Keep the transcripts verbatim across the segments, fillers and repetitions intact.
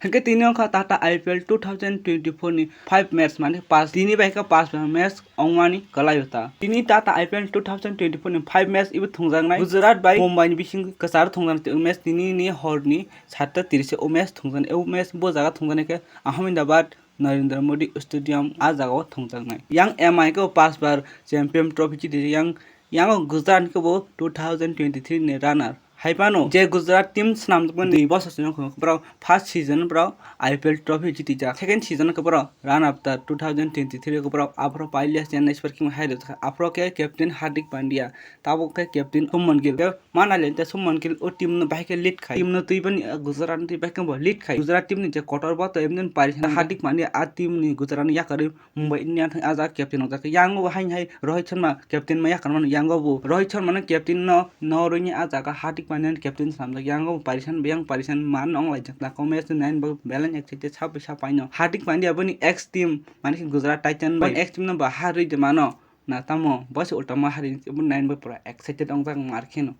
Hingke tini wngkha Tata I P L two thousand twenty-four ni five match, mane pas, tini bai khe pas match ongmani kwlaio ta. Tini Tata I P L two thousand twenty-four ni five match ibo thungjaknai Gujarat bai Mumbai ni bising kwcharo thungjaknai match, tini ni hor ni satta tiris o match thungjaknai. O match bo jaga thungjaknai khe Ahmedabad Narendra Modi Stadium, a jaga o thungjaknai. Yang M I khe bo pas bar champion trophy chiti yang, yang o Gujarat khe bo two thousand twenty-three ni runner. Hai phano je Gujarat team swnamjakmani dui bosor sino borok first season borok I P L trophy jitijak, second season khe borok run after two thousand twenty-three khe borok aphuru pailiya Chennai Super King hai rwjak, aphuru khe captain Hardik Pandya, tabuk khe captain Shubman Gill. Khe manali te Shubman Gill o team no bahai khe lead khai, team no twi bani Gujarat ni twi bahai khe bo lead khai. Gujarat team ni je kotor bo to emni pari Hardik Pandya a team ni Gujarat ni yakarwi Mumbai Indians thang a jaga captain wngjak. Yang bo haini hai Rohit Sharma captain ma yakarmano. Yang bo Rohit Sharma no captain no norwi ni a jaga Hardik Pandya no captain swnamjak. Yang bo parisan, biyang parisan man onglaijak. Nako match nine bo belai excited sabai sapaino. Hardik Pandya boni ex team, mane khe Gujarat Titan bai ex team no ba harwi de mano. Na tamo bo se ulta ma harwi, bo nine bo pura excited ongjak mar kheno.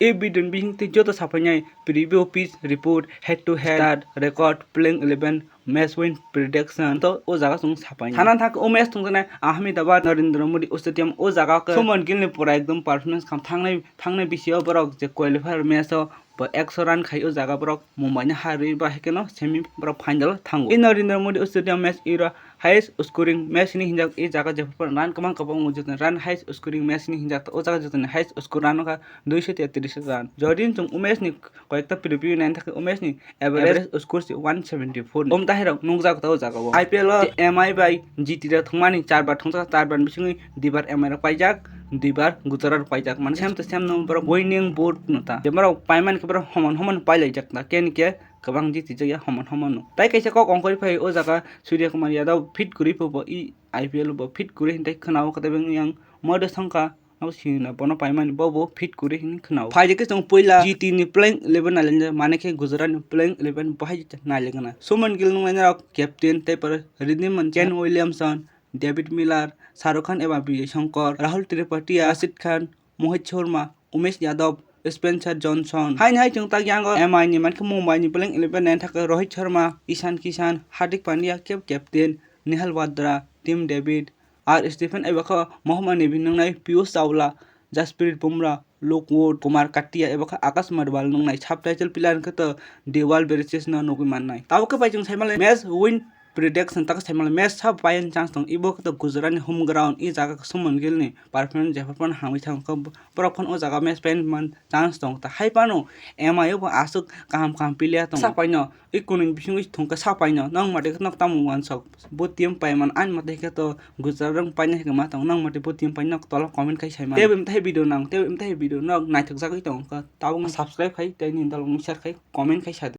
E video ni bising twi joto sapainai preview, pitch report, head to head, start, record, playing eleven, match win prediction to o jaga chwng sapainai. Thana thang o match thwngjaknai Ahmedabad Narendra Modi Stadium, o jaga khe Shubman Gill ni pura ekdom performance kham thangnai, thangnai bisio borok je qualifier match o bo ekso run khai o jaga borok Mumbai ni harwi ba hai kheno semi borok final thango. E Narendra Modi Stadium match era highest scoring match hinwi hinjak, e jaga jephru run kwbang kwbang wngwi jotoni run highest scoring match hinwi hinjak, o jaga jotoni highest score run wngkha duiso teitrish run. Jodi chwng o match ni koyekta preview naina thangkhe o match ni average score se one seventy four ni. Om tahirok nukjak ta o jaga o. I P L o M I bai G T rok thwngmani char bar thwngjago, char bar bisingwi duibar M I rok paijak, duibar Gujarat rok paijak. Mane same to same no borok winning board no ta. Je borok paimani khe borok homon homon pailaijak ta. Keni khe kwbang jiti jakya homon homon no. Tai kaisa kok ongkhorwi phai o jaga Surya Kumar Yadav fit kwrwi pho bo i I P L bo fit kwrwi hintai khwnao kwtai beng yang Madhushanka no sina bono paimani bo bo fit kwrwi hinwi khwnao. Phai khe chwng puila G T ni playing eleven nailengjak, mane khe Gujarat ni playing eleven bo hai nailengjak. Shubman Gill nunglainai rok captain tei pore Riddhiman, Kane Williamson, David Miller, Shahrukh Khan eba Vijay Shankar, Rahul Tripathi, Rashid Khan, Mohit Sharma, Umesh Yadav, Spencer Johnson. Haini hai chwng tak yango M I ni mankhe Mumbai ni playing eleven nai thaka Rohit Sharma, Ishan Kishan, Hardik Pandya khe captain, Nehal Wadra, Tim David, R Stephen eba khe Mohammad Nabi nungnai Piyush Chawla, Jasprit Bumrah, Luke Wood, Kumar Katia eba khe Akash Madwal nungnai. Subtitle player khe to Dewal Beresis no nugwi mannai. Tabuk khe bai chwng saimanlai match win prediction tak saimanlai match sabo paiyani chance tong. Ibo khe to Gujarat ni home ground, i jaga khe Shubman Gill ni performance jephru phano hamwi thang khe borok phano o jaga match paiyani man chance tong. Ta hai phano M I o bo aswk kaham kaham player tong. Sa paino i kunui bisingwi thung khe sa paino. Nang mate khe nok tamo wansok. Bo team paiman ani mate khe to Gujarat rok paina hai khe ma tong. Nang mate bo team paino tola comment khai saimano. Tei bo mtai video nang, tei bo mtai video nok naithok jagwi tong khe. Tabuk subscribe khai tei nini dalok share khai comment khai sa di.